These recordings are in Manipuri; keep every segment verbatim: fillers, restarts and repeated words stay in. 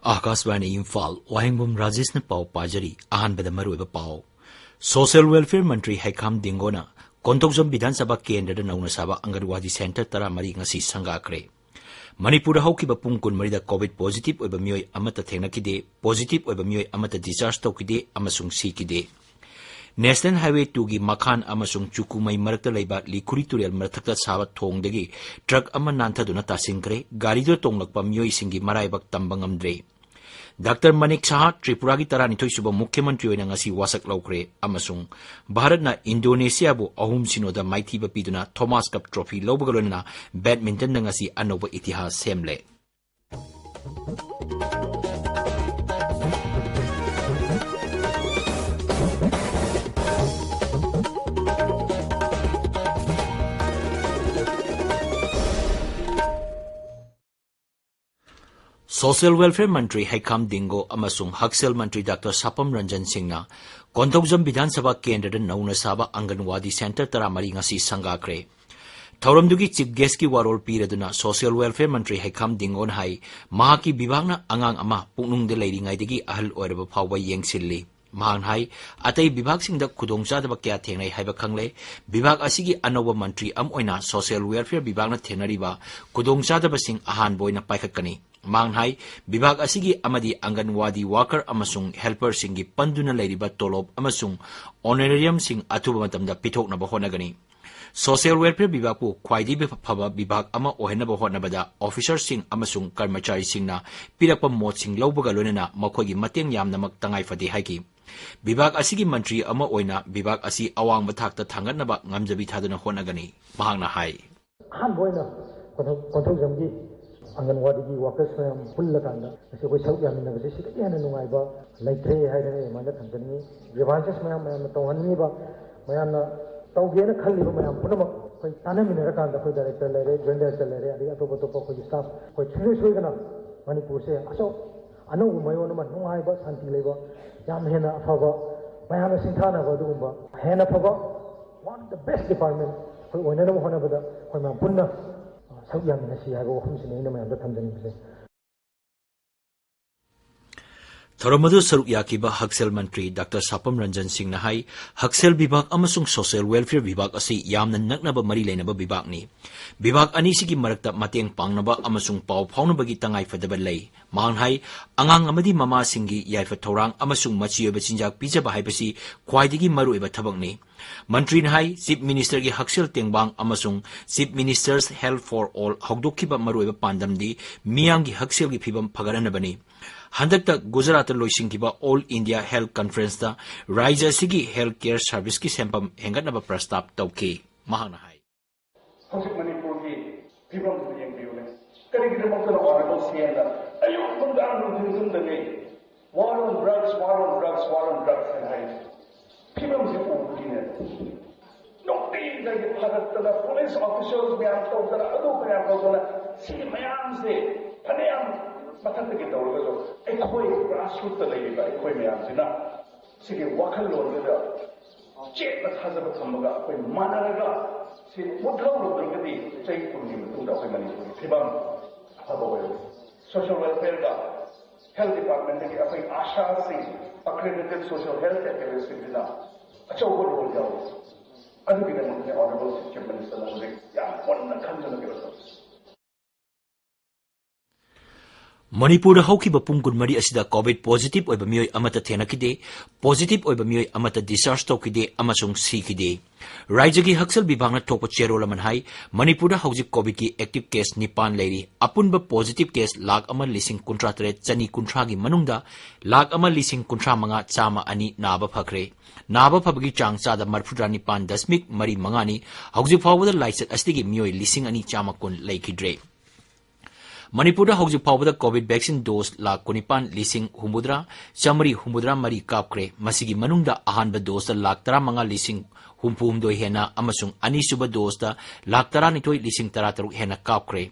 ꯑꯥꯀꯥꯁꯕꯥꯅꯤ ꯏꯝꯐꯥꯜ, ꯋꯥꯍꯦꯡꯕꯝ ꯔꯥꯖꯦꯁꯅ ꯄꯥꯎ ꯄꯥꯖꯔꯤ꯫ ꯑꯍꯥꯟꯕꯗ ꯃꯔꯨꯑꯣꯏꯕ ꯄꯥꯎ꯫ ꯁꯣꯁꯤꯌꯦꯜ ꯋꯦꯜꯐꯤꯌꯔ ꯃꯟꯇ꯭ꯔꯤ ꯍꯩꯈꯥꯝ ꯗꯤꯡꯒꯣꯅ ꯀꯣꯟꯊꯧꯖꯝ ꯕꯤꯙꯥꯟ ꯁꯚꯥ ꯀꯦꯟꯗ꯭ꯔꯗ ꯅꯧꯅ ꯁꯥꯕ ꯑꯪꯒꯟꯋꯥꯗꯤ ꯁꯦꯟꯇꯔ ꯇꯔꯥꯃꯔꯤ ꯉꯁꯤ ꯁꯪꯒꯥꯈ꯭ꯔꯦ꯫ ꯃꯅꯤꯄꯨꯔꯗ ꯍꯧꯈꯤꯕ ꯄꯨꯡ ꯀꯨꯟꯃꯔꯤꯗ ꯀꯣꯚꯤꯗ ꯄꯣꯖꯤꯇꯤꯚ ꯑꯣꯏꯕ ꯃꯤꯑꯣꯏ ꯑꯃꯠꯇ ꯊꯦꯡꯅꯈꯤꯗꯦ, ꯄꯣꯖꯤꯇꯤꯚ ꯑꯣꯏꯕ ꯃꯤꯑꯣꯏ ꯑꯃꯠꯇ ꯗꯤꯁꯆꯥꯔꯖ ꯇꯧꯈꯤꯗꯦ ꯑꯃꯁꯨꯡ ꯁꯤꯈꯤꯗꯦ꯫ ꯅꯦꯁꯅꯦꯜ ꯍꯥꯏꯋꯦ ꯇꯨꯒꯤ ꯃꯈꯥꯟ ꯑꯃꯁꯨꯡ ꯆꯨꯀꯨꯃꯩ ꯃꯔꯛꯇ ꯂꯩꯕ ꯂꯤꯈꯨꯔꯤ ꯇꯨꯔꯦꯜ ꯃꯊꯛꯇ ꯁꯥꯕ ꯊꯣꯡꯗꯒꯤ ꯇ꯭ꯔꯛ ꯑꯃ ꯅꯥꯟꯊꯗꯨꯅ ꯇꯥꯁꯤꯟꯈ꯭ꯔꯦ꯫ ꯒꯥꯔꯤꯗꯨꯗ ꯇꯣꯡꯂꯛꯄ ꯃꯤꯑꯣꯏꯁꯤꯡꯒꯤ ꯃꯔꯥꯏꯕꯛ ꯇꯝꯕ ꯉꯝꯗ꯭ꯔꯦ꯫ ꯗꯥꯛꯇꯔ ꯃꯅꯤꯛ ꯁꯍꯥ ꯇ꯭ꯔꯤꯄꯨꯔꯥꯒꯤ ꯇꯔꯥꯅꯤꯊꯣꯏ ꯁꯨꯕ ꯃꯨꯈ꯭ꯌ ꯃꯟꯇ꯭ꯔꯤ ꯑꯣꯏꯅ ꯉꯁꯤ ꯋꯥꯁꯛ ꯂꯧꯈ꯭ꯔꯦ ꯑꯃꯁꯨꯡ ꯚꯥꯔꯠꯅ ꯏꯟꯗꯣꯅꯦꯁꯤꯌꯥꯕꯨ ꯑꯍꯨꯝ ꯁꯤꯅꯣꯗ ꯃꯥꯏꯊꯤꯕ ꯄꯤꯗꯨꯅ ꯊꯣꯃꯥꯁ ꯀꯞ ꯇ꯭ꯔꯣꯐꯤ ꯂꯧꯕꯒ ꯂꯣꯏꯅꯅ ꯕꯦꯗꯃꯤꯟꯇꯟꯗ ꯉꯁꯤ ꯑꯅꯧꯕ ꯏꯇꯤꯍꯥꯁ ꯁꯦꯝꯂꯦ꯫ ꯁꯣꯁꯤꯌꯦꯜ ꯋꯦꯜꯐꯤꯌꯔ ꯃꯟꯇ꯭ꯔꯤ ꯍꯩꯈꯥꯝ ꯗꯤꯡꯒꯣ ꯑꯃꯁꯨꯡ ꯍꯛꯁꯦꯜ ꯃꯟꯇ꯭ꯔꯤ ꯗꯥꯛꯇꯔ ꯁꯥꯄꯝ ꯔꯟꯖꯟ ꯁꯤꯡꯅ ꯀꯣꯟꯊꯧꯖꯝ ꯕꯤꯙꯥꯟ ꯁꯚꯥ ꯀꯦꯟꯗ꯭ꯔꯗ ꯅꯧꯅ ꯁꯥꯕ ꯑꯪꯒꯟꯋꯥꯗꯤ ꯁꯦꯟꯇꯔ ꯇꯔꯥꯃꯔꯤ ꯉꯁꯤ ꯁꯪꯒꯥꯈ꯭ꯔꯦ꯫ ꯊꯧꯔꯝꯗꯨꯒꯤ ꯆꯤꯐ ꯒꯦꯁꯀꯤ ꯋꯥꯔꯣꯜ ꯄꯤꯔꯗꯨꯅ ꯁꯣꯁꯤꯌꯦꯜ ꯋꯦꯜꯐꯤꯌꯔ ꯃꯟꯇ꯭ꯔꯤ ꯍꯩꯈꯥꯝ ꯗꯤꯡꯒꯣꯅ ꯍꯥꯏ, ꯃꯍꯥꯛꯀꯤ ꯕꯤꯚꯥꯒꯅ ꯑꯉꯥꯡ ꯑꯃ ꯄꯨꯛꯅꯨꯡꯗ ꯂꯩꯔꯤꯉꯩꯗꯒꯤ ꯑꯍꯜ ꯑꯣꯏꯔꯕ ꯐꯥꯎꯕ ꯌꯦꯡꯁꯤꯜꯂꯤ꯫ ꯃꯍꯥꯛꯅ ꯍꯥꯏ, ꯑꯇꯩ ꯕꯤꯚꯥꯒꯁꯤꯡꯗ ꯈꯨꯗꯣꯡꯆꯥꯗꯕ ꯀꯌꯥ ꯊꯦꯡꯅꯩ ꯍꯥꯏꯕ ꯈꯪꯂꯦ꯫ ꯕꯤꯚꯥꯒ ꯑꯁꯤꯒꯤ ꯑꯅꯧꯕ ꯃꯟꯇ꯭ꯔꯤ ꯑꯃ ꯑꯣꯏꯅ ꯁꯣꯁꯤꯌꯦꯜ ꯋꯦꯜꯐꯤꯌꯔ ꯕꯤꯚꯥꯒꯅ ꯊꯦꯡꯅꯔꯤꯕ ꯈꯨꯗꯣꯡꯆꯥꯗꯕꯁꯤꯡ ꯑꯍꯥꯟꯕ ꯑꯣꯏꯅ ꯄꯥꯏꯈꯠꯀꯅꯤ꯫ ꯃꯍꯥꯛꯅ ꯍꯥꯏ, ꯕꯤꯚꯥꯒ ꯑꯁꯤꯒꯤ ꯑꯃꯗꯤ ꯑꯪꯒꯟꯋꯥꯗꯤ ꯋꯥꯀꯔ ꯑꯃꯁꯨꯡ ꯍꯦꯜꯄꯔꯁꯤꯡꯒꯤ ꯄꯟꯗꯨꯅ ꯂꯩꯔꯤꯕ ꯇꯣꯂꯣꯞ ꯑꯃꯁꯨꯡ ꯑꯣꯅꯔꯦꯔꯤꯌꯝꯁꯤꯡ ꯑꯊꯨꯕ ꯃꯇꯝꯗ ꯄꯤꯊꯣꯛꯅꯕ ꯍꯣꯠꯅꯒꯅꯤ꯫ ꯁꯣꯁꯤꯌꯦꯜ ꯋꯦꯜꯐꯤꯌꯔ ꯕꯤꯚꯥꯒꯄꯨ ꯈ꯭ꯋꯥꯏꯗꯒꯤ ꯐꯕ ꯕꯤꯚꯥꯒ ꯑꯃ ꯑꯣꯏꯍꯟꯅꯕ ꯍꯣꯠꯅꯕꯗ ꯑꯣꯐꯤꯁꯔꯁꯤꯡ ꯑꯃꯁꯨꯡ ꯀꯔꯃꯆꯥꯔꯤꯁꯤꯡꯅ ꯄꯤꯔꯛꯄ ꯃꯣꯠꯁꯤꯡ ꯂꯧꯕꯒ ꯂꯣꯏꯅꯅ ꯃꯈꯣꯏꯒꯤ ꯃꯇꯦꯡ ꯌꯥꯝꯅꯃꯛ ꯇꯉꯥꯏ ꯐꯗꯦ ꯍꯥꯏꯈꯤ꯫ ꯕꯤꯚꯥꯒ ꯑꯁꯤꯒꯤ ꯃꯟꯇ꯭ꯔꯤ ꯑꯃ ꯑꯣꯏꯅ ꯕꯤꯚꯥꯒ ꯑꯁꯤ ꯑꯋꯥꯡꯕ ꯊꯥꯛꯇ ꯊꯥꯡꯒꯠꯅꯕ ꯉꯝꯖꯕꯤ ꯊꯥꯗꯨꯅ ꯍꯣꯠꯅꯒꯅꯤ, ꯃꯍꯥꯛꯅ ꯍꯥꯏ꯫ ꯑꯍꯥꯟꯕ ꯑꯣꯏꯅ ꯀꯣꯟꯊꯧ-, ꯀꯣꯟꯊꯧꯖꯝꯒꯤ ꯑꯪꯒꯟꯋꯥꯗꯤꯒꯤ ꯋꯥꯀꯔꯁ ꯃꯌꯥꯝ ꯄꯨꯜꯂꯀꯥꯟꯗ ꯉꯁꯤ ꯑꯩꯈꯣꯏ ꯁꯔꯨꯛ ꯌꯥꯃꯤꯟꯅꯕꯁꯦ ꯁꯤꯗꯒꯤ ꯍꯦꯟꯅ ꯅꯨꯡꯉꯥꯏꯕ ꯂꯩꯇ꯭ꯔꯦ ꯍꯥꯏꯗꯅ ꯑꯩ ꯑꯗꯨꯃꯥꯏꯅ ꯊꯝꯖꯅꯤꯡꯉꯤ꯫ ꯒ꯭ꯔꯤꯚꯥꯟꯁꯦꯁ ꯃꯌꯥꯝ ꯃꯌꯥꯝꯅ ꯇꯧꯍꯟꯅꯤꯡꯉꯤꯕ, ꯃꯌꯥꯝꯅ ꯇꯧꯒꯦꯅ ꯈꯜꯂꯤꯕ ꯃꯌꯥꯝ ꯄꯨꯝꯅꯃꯛ ꯑꯩꯈꯣꯏ ꯇꯥꯟꯅꯃꯤꯟꯅꯔꯀꯥꯟꯗ ꯑꯩꯈꯣꯏ ꯗꯥꯏꯔꯦꯛꯇꯔ ꯂꯩꯔꯦ, ꯖꯣꯏꯟꯠ ꯗꯥꯏꯔꯦꯛꯇꯔ ꯂꯩꯔꯦ, ꯑꯗꯒꯤ ꯑꯇꯣꯞ ꯑꯇꯣꯞꯄ ꯑꯩꯈꯣꯏꯒꯤ ꯁ꯭ꯇꯥꯐ ꯑꯩꯈꯣꯏ ꯁꯨꯡꯁꯣꯏ ꯁꯣꯏꯗꯅ ꯃꯅꯤꯄꯨꯔꯁꯦ ꯑꯆꯧ ꯑꯅꯧꯕ ꯃꯌꯣꯟ ꯑꯃ, ꯅꯨꯡꯉꯥꯏꯕ, ꯁꯥꯟꯇꯤ ꯂꯩꯕ, ꯌꯥꯝ ꯍꯦꯟꯅ ꯑꯐꯕ, ꯃꯌꯥꯝꯅ ꯁꯤꯡꯊꯥꯅꯕ ꯑꯗꯨꯒꯨꯝꯕ ꯍꯦꯟꯅ ꯐꯕ one of the best department ꯑꯩꯈꯣꯏ ꯑꯣꯏꯅꯅꯕ ꯍꯣꯠꯅꯕꯗ ꯑꯩꯈꯣꯏ ꯃꯌꯥꯝ ꯄꯨꯟꯅ ꯁꯔꯨꯛ ꯌꯥꯃꯤꯟꯅꯁꯤ ꯍꯥꯏꯕ ꯋꯥꯐꯝꯁꯤꯅꯤ ꯑꯩꯅ ꯃꯌꯥꯝꯗ ꯊꯝꯖꯅꯤꯡꯕꯁꯦ꯫ ꯊꯧꯔꯝ ꯑꯗꯨ ꯁꯔꯨꯛ ꯌꯥꯈꯤꯕ ꯍꯛꯁꯦꯜ ꯃꯟꯇ꯭ꯔꯤ ꯗꯥꯛꯇꯔ ꯁꯥꯄꯝ ꯔꯟꯖꯟ ꯁꯤꯡꯅ ꯍꯥꯏ, ꯍꯛꯁꯦꯜ ꯕꯤꯚꯥꯒ ꯑꯃꯁꯨꯡ ꯁꯣꯁꯤꯌꯦꯜ ꯋꯦꯜꯐꯤꯌꯔ ꯕꯤꯚꯥꯒ ꯑꯁꯤ ꯌꯥꯝꯅ ꯅꯛꯅꯕ ꯃꯔꯤ ꯂꯩꯅꯕ ꯕꯤꯚꯥꯒꯅꯤ꯫ ꯕꯤꯚꯥꯒ ꯑꯅꯤꯁꯤꯒꯤ ꯃꯔꯛꯇ ꯃꯇꯦꯡ ꯄꯥꯡꯅꯕ ꯑꯃꯁꯨꯡ ꯄꯥꯎ ꯐꯥꯎꯅꯕꯒꯤ ꯇꯉꯥꯏꯐꯗꯕ ꯂꯩ꯫ ꯃꯍꯥꯛꯅ ꯍꯥꯏ, ꯑꯉꯥꯡ ꯑꯃꯗꯤ ꯃꯃꯥꯁꯤꯡꯒꯤ ꯌꯥꯏꯐ ꯊꯧꯔꯥꯡ ꯑꯃꯁꯨꯡ ꯃꯆꯤ ꯑꯣꯏꯕ ꯆꯤꯟꯖꯥꯛ ꯄꯤꯖꯕ ꯍꯥꯏꯕꯁꯤ ꯈ꯭ꯋꯥꯏꯗꯒꯤ ꯃꯔꯨꯑꯣꯏꯕ ꯊꯕꯛꯅꯤ꯫ ꯃꯟꯇ꯭ꯔꯤꯅ ꯍꯥꯏ, ꯆꯤꯐ ꯃꯤꯅꯤꯁꯇꯔꯒꯤ ꯍꯛꯁꯦꯜ ꯇꯦꯡꯕꯥꯡ ꯑꯃꯁꯨꯡ chief minister's health for all ꯍꯧꯗꯣꯛꯈꯤꯕ ꯃꯔꯨꯑꯣꯏꯕ ꯄꯥꯟꯗꯝꯗꯤ ꯃꯤꯌꯥꯝꯒꯤ ꯍꯛꯁꯦꯜꯒꯤ ꯐꯤꯕꯝ ꯐꯒꯠꯍꯟꯅꯕꯅꯤ꯫ ꯍꯟꯗꯛꯇ ꯒꯨꯖꯔꯥꯠꯇ ꯂꯣꯏꯁꯤꯟꯈꯤꯕ ꯑꯣꯜ ꯏꯟꯗꯤꯌꯥ ꯍꯦꯜꯊ ꯀꯟꯐꯔꯦꯟꯁꯇ ꯔꯥꯏꯖ꯭ꯌ ꯑꯁꯤꯒꯤ ꯍꯦꯜꯊ ꯀꯦꯌꯔ ꯁꯔꯚꯤꯁꯀꯤ ꯁꯦꯟꯐꯝ ꯍꯦꯟꯒꯠꯅꯕ ꯄ꯭ꯔꯁꯇꯥꯞ ꯇꯧꯈꯤ꯫ ꯃꯍꯥꯛꯅ ꯍꯥꯏ, ꯍꯧꯖꯤꯛ ꯃꯅꯤꯄꯨꯔꯒꯤ ꯐꯤꯕꯝꯁꯤꯗ ꯌꯦꯡꯕꯤꯌꯨꯅꯦ꯫ ꯀꯔꯤꯒꯤꯗꯃꯛꯇꯅ ꯑꯣꯅꯔꯦꯕꯜ ꯁꯤ ꯑꯦꯝꯅ ꯑꯌꯨꯛ ꯅꯨꯡꯗꯥꯡ ꯅꯨꯡꯊꯤꯜ ꯌꯨꯝꯗ ꯂꯩ, war on drugs, war on drugs, war on drugs ꯍꯥꯏꯅ ꯍꯥꯏꯔꯤꯁꯦ? ꯐꯤꯕꯝꯁꯤ ꯎꯕꯒꯤꯅꯦ꯫ ꯅꯨꯡꯇꯤꯖꯥꯒꯤ ꯐꯥꯒꯠꯇꯅ ꯄꯨꯂꯤꯁ ꯑꯣꯐꯤꯁꯤꯌꯦꯜꯁ ꯃꯌꯥꯝ ꯇꯧꯗꯅ, ꯑꯗꯨ ꯃꯌꯥꯝ ꯇꯧꯗꯅ, ꯁꯤ ꯃꯌꯥꯝꯁꯦ ꯐꯅꯌꯥꯝ ꯃꯊꯛꯇꯒꯤ ꯇꯧꯔꯒꯁꯨ ꯑꯩꯈꯣꯏ ꯒ꯭ꯔꯥꯁꯔꯨꯠꯇ ꯂꯩꯔꯤꯕ ꯑꯩꯈꯣꯏ ꯃꯌꯥꯝꯁꯤꯅ ꯁꯤꯒꯤ ꯋꯥꯈꯜꯂꯣꯟꯗꯨꯗ ꯆꯦꯠꯅ ꯊꯥꯖꯕ ꯊꯝꯃꯒ ꯑꯩꯈꯣꯏ ꯃꯥꯟꯅꯔꯒ ꯁꯤ ꯃꯨꯠꯊꯍꯧꯔꯗ꯭ꯔꯒꯗꯤ ꯆꯍꯤ ꯀꯨꯟꯒꯤ ꯃꯇꯨꯡꯗ ꯑꯩꯈꯣꯏ ꯃꯅꯤꯄꯨꯔꯒꯤ ꯐꯤꯕꯝ ꯑꯐꯕ ꯑꯣꯏꯔꯣꯏ꯫ ꯁꯣꯁꯤꯌꯦꯜ ꯋꯦꯜꯐꯤꯌꯔꯒ ꯍꯦꯜꯊ ꯗꯤꯄꯥꯔꯠꯃꯦꯟꯠꯇꯒꯤ ꯑꯩꯈꯣꯏ ꯑꯥꯁꯥꯁꯤꯡ, ꯑꯦꯀ꯭ꯔꯦꯗꯤꯇꯦꯗ ꯁꯣꯁꯤꯌꯦꯜ ꯍꯦꯜꯊ ꯑꯦꯛꯇꯤꯚꯤꯁ꯭ꯠꯁꯤꯡꯁꯤꯅ ꯑꯆꯧꯕ ꯔꯣꯜ ꯌꯥꯎꯔꯤ꯫ ꯑꯗꯨꯒꯤꯗꯃꯛꯇꯅꯦ ꯑꯣꯅꯔꯦꯕꯜ ꯆꯤꯐ ꯃꯤꯅꯤꯁꯇꯔꯅ ꯍꯧꯖꯤꯛ ꯌꯥꯝ ꯃꯨꯟꯅ ꯈꯟꯗꯨꯅ ꯀꯩꯅꯣ ꯇꯧꯔꯤ꯫ ꯃꯅꯤꯄꯨꯔꯗ ꯍꯧꯈꯤꯕ ꯄꯨꯡ ꯀꯨꯟꯃꯔꯤ ꯑꯁꯤꯗ ꯀꯣꯚꯤꯗ ꯄꯣꯖꯤꯇꯤꯚ ꯑꯣꯏꯕ ꯃꯤꯑꯣꯏ ꯑꯃꯠꯇ ꯊꯦꯡꯅꯈꯤꯗꯦ꯫ ꯄꯣꯖꯤꯇꯤꯚ ꯑꯣꯏꯕ ꯃꯤꯑꯣꯏ ꯑꯃꯠꯇ ꯗꯤꯁꯆꯥꯔꯖ ꯇꯧꯈꯤꯗꯦ ꯑꯃꯁꯨꯡ ꯁꯤꯈꯤꯗꯦ꯫ ꯔꯥꯏꯖ꯭ꯌꯒꯤ ꯍꯛꯁꯦꯜ ꯕꯤꯚꯥꯒꯅ ꯊꯣꯛꯄ ꯆꯦꯔꯣꯜ ꯑꯃꯅ ꯍꯥꯏ, ꯃꯅꯤꯄꯨꯔꯗ ꯍꯧꯖꯤꯛ ꯀꯣꯚꯤꯗꯀꯤ ꯑꯦꯛꯇꯤꯚ ꯀꯦꯁ ꯅꯤꯄꯥꯟ ꯂꯩꯔꯤ꯫ ꯑꯄꯨꯟꯕ ꯄꯣꯖꯤꯇꯤꯚ ꯀꯦꯁ ꯂꯥꯈ ꯑꯃ ꯂꯤꯁꯤꯡ ꯀꯨꯟꯊ꯭ꯔꯥ ꯇꯔꯦꯠ ꯆꯅꯤ ꯀꯨꯟꯊ꯭ꯔꯥꯒꯤ ꯃꯅꯨꯡꯗ ꯂꯥꯈ ꯑꯃ ꯂꯤꯁꯤꯡ ꯀꯨꯟꯊ꯭ꯔꯥ ꯃꯉꯥ ꯆꯥꯝꯃ ꯑꯅꯤ ꯅꯥꯕ ꯐꯈ꯭ꯔꯦ꯫ ꯅꯥꯕ ꯐꯕꯒꯤ ꯆꯥꯡ ꯆꯥꯗ ꯃꯔꯤꯐꯨꯇꯔꯥ ꯅꯤꯄꯥꯟ ꯗꯁꯃꯤꯛ ꯃꯔꯤ ꯃꯉꯥꯅꯤ꯫ ꯍꯧꯖꯤꯛ ꯐꯥꯎꯕꯗ ꯂꯥꯏꯆꯠ ꯑꯁꯤꯗꯒꯤ ꯃꯤꯑꯣꯏ ꯂꯤꯁꯤꯡ ꯑꯅꯤ ꯆꯥꯝꯃ ꯀꯨꯟ ꯂꯩꯈꯤꯗ꯭ꯔꯦ꯫ ꯃꯅꯤꯄꯨꯔꯗ ꯍꯧꯖꯤꯛ ꯐꯥꯎꯕꯗ ꯀꯣꯚꯤꯗ ꯚꯦꯛꯁꯤꯟ ꯗꯣꯁ ꯂꯥꯈ ꯀꯨꯟꯅꯤꯄꯥꯟ ꯂꯤꯁꯤꯡ ꯍꯨꯝꯐꯨꯇꯔꯥ ꯆꯥꯃꯔꯤ ꯍꯨꯝꯐꯨꯇꯔꯥ ꯃꯔꯤ ꯀꯥꯞꯈ꯭ꯔꯦ꯫ ꯃꯁꯤꯒꯤ ꯃꯅꯨꯡꯗ ꯑꯍꯥꯟꯕ ꯗꯣꯁꯇ ꯂꯥꯈ ꯇꯔꯥꯃꯉꯥ ꯂꯤꯁꯤꯡ ꯍꯨꯝꯐꯨꯍꯨꯝꯗꯣꯏ ꯍꯦꯟꯅ ꯑꯃꯁꯨꯡ ꯑꯅꯤꯁꯨꯕ ꯗꯣꯁꯇ ꯂꯥꯈ ꯇꯔꯥꯅꯤꯊꯣꯏ ꯂꯤꯁꯤꯡ ꯇꯔꯥꯇꯔꯨꯛ ꯍꯦꯟꯅ ꯀꯥꯞꯈ꯭ꯔꯦ꯫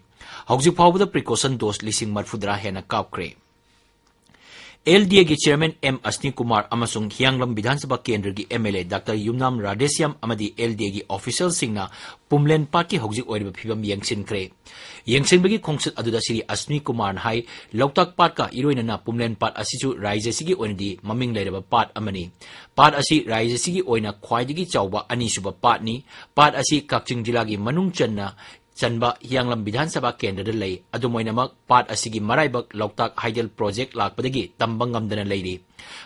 ꯍꯧꯖꯤꯛ ꯐꯥꯎꯕꯗ precaution dose ꯂꯤꯁꯤꯡ ꯃꯔꯤꯐꯨꯇꯔꯥ ꯍꯦꯟꯅ ꯀꯥꯞꯈ꯭ꯔꯦ꯫ ꯑꯦꯜ ꯗꯤ ꯑꯦꯒꯤ chairman ꯑꯦꯝ ꯑꯁꯅꯤ ꯀꯨꯃꯥꯔ ꯑꯃꯁꯨꯡ ꯍꯤꯌꯥꯡꯂꯝ ꯕꯤꯙꯥꯟ ꯁꯚꯥ ꯀꯦꯟꯗ꯭ꯔꯒꯤ ꯑꯦꯝ ꯑꯦꯜ ꯑꯦ ꯗꯥꯛꯇꯔ ꯌꯨꯝꯅꯥꯝ ꯔꯥꯙꯦꯁ꯭ꯌꯥꯝ ꯑꯃꯗꯤ ꯑꯦꯜ ꯗꯤ ꯑꯦꯒꯤ officialꯁꯤꯡꯅ ꯄꯨꯝꯂꯦꯟ ꯄꯥꯠꯀꯤ ꯍꯧꯖꯤꯛ ꯑꯣꯏꯔꯤꯕ ꯐꯤꯕꯝ ꯌꯦꯡꯁꯤꯟꯈ꯭ꯔꯦ꯫ ꯌꯦꯡꯁꯤꯟꯕꯒꯤ ꯈꯣꯡꯆꯠ ꯑꯗꯨꯗ ꯁ꯭ꯔꯤ ꯑꯁꯅꯤ ꯀꯨꯃꯥꯔꯅ ꯍꯥꯏ, ꯂꯣꯛꯇꯥꯛ ꯄꯥꯠꯀ ꯏꯔꯣꯏꯅꯅ ꯄꯨꯝꯂꯦꯟ ꯄꯥꯠ ꯑꯁꯤꯁꯨ ꯔꯥꯖ꯭ꯌ ꯑꯁꯤꯒꯤ ꯑꯣꯏꯅꯗꯤ ꯃꯃꯤꯡ ꯂꯩꯔꯕ ꯄꯥꯠ ꯑꯃꯅꯤ꯫ ꯄꯥꯠ ꯑꯁꯤ ꯔꯥꯖ꯭ꯌ ꯑꯁꯤꯒꯤ ꯑꯣꯏꯅ ꯈ꯭ꯋꯥꯏꯗꯒꯤ ꯆꯥꯎꯕ ꯑꯅꯤꯁꯨꯕ ꯄꯥꯠꯅꯤ꯫ ꯄꯥꯠ ꯑꯁꯤ ꯀꯛꯆꯤꯡ ꯖꯤꯂꯥꯒꯤ ꯃꯅꯨꯡ ꯆꯟꯅ ꯆꯟꯕ ꯍꯤꯌꯥꯡꯂꯝ ꯕꯤꯙꯥꯟ ꯁꯚꯥ ꯀꯦꯟꯗ꯭ꯔꯗ ꯂꯩ꯫ ꯑꯗꯨꯝ ꯑꯣꯏꯅꯃꯛ, ꯄꯥꯠ ꯑꯁꯤꯒꯤ ꯃꯔꯥꯏꯕꯛ ꯂꯣꯛꯇꯥꯛ ꯍꯥꯏꯗꯦꯜ project ꯂꯥꯛꯄꯗꯒꯤ ꯇꯝꯕ ꯉꯝꯗꯅ ꯂꯩꯔꯤ꯫